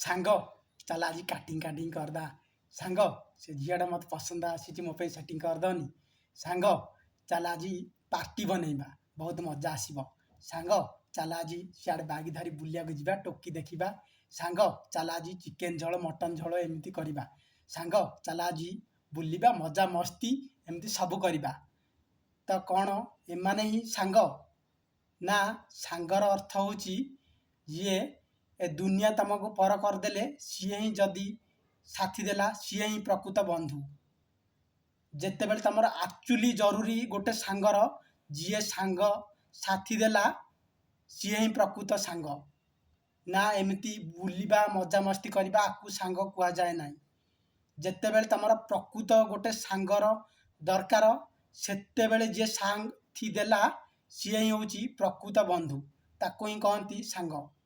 ସାଙ୍ଗ, ଚାଲ ଆଜି କାଟିଂ କାଟିଂ କରିଦେବା। ସାଙ୍ଗ, ସେ ଝିଅଟା ମୋତେ ପସନ୍ଦ ଆସିଛି, ମୋ ପାଇଁ ସେଟିଂ କରିଦେବନି? ସାଙ୍ଗ, ଚାଲ ଆଜି ପାର୍ଟି ବନେଇବା, ବହୁତ ମଜା ଆସିବ। ସାଙ୍ଗ, ଚାଲ ଆଜି ସିଆଡ଼େ ବାଇକ୍ ଧରି ବୁଲିବାକୁ ଯିବା, ଟୋକି ଦେଖିବା। ସାଙ୍ଗ, ଚାଲ ଆଜି ଚିକେନ୍ ଝୋଳ, ମଟନ୍ ଝୋଳ ଏମିତି କରିବା। ସାଙ୍ଗ, ଚାଲ ଆଜି ବୁଲିବା, ମଜା ମସ୍ତି ଏମିତି ସବୁ କରିବା। ତ କ'ଣ ଏମାନେ ହିଁ ସାଙ୍ଗ? ନା, ସାଙ୍ଗର ଅର୍ଥ ହେଉଛି ଯିଏ ଏ ଦୁନିଆ ତମକୁ ପର କରିଦେଲେ, ସିଏ ହିଁ ଯଦି ସାଥି ଦେଲା, ସିଏ ହିଁ ପ୍ରକୃତ ବନ୍ଧୁ। ଯେତେବେଳେ ତମର ଆକ୍ଚୁଆଲି ଜରୁରୀ ଗୋଟେ ସାଙ୍ଗର, ଯିଏ ସାଙ୍ଗ ସାଥି ଦେଲା, ସିଏ ହିଁ ପ୍ରକୃତ ସାଙ୍ଗ। ନା, ଏମିତି ବୁଲିବା, ମଜାମସ୍ତି କରିବା, ଆକୁ ସାଙ୍ଗ କୁହାଯାଏ ନାହିଁ। ଯେତେବେଳେ ତମର ପ୍ରକୃତ ଗୋଟେ ସାଙ୍ଗର ଦରକାର, ସେତେବେଳେ ଯିଏ ସାଥି ଦେଲା, ସିଏ ହିଁ ହେଉଛି ପ୍ରକୃତ ବନ୍ଧୁ। ତାକୁ ହିଁ କହନ୍ତି ସାଙ୍ଗ।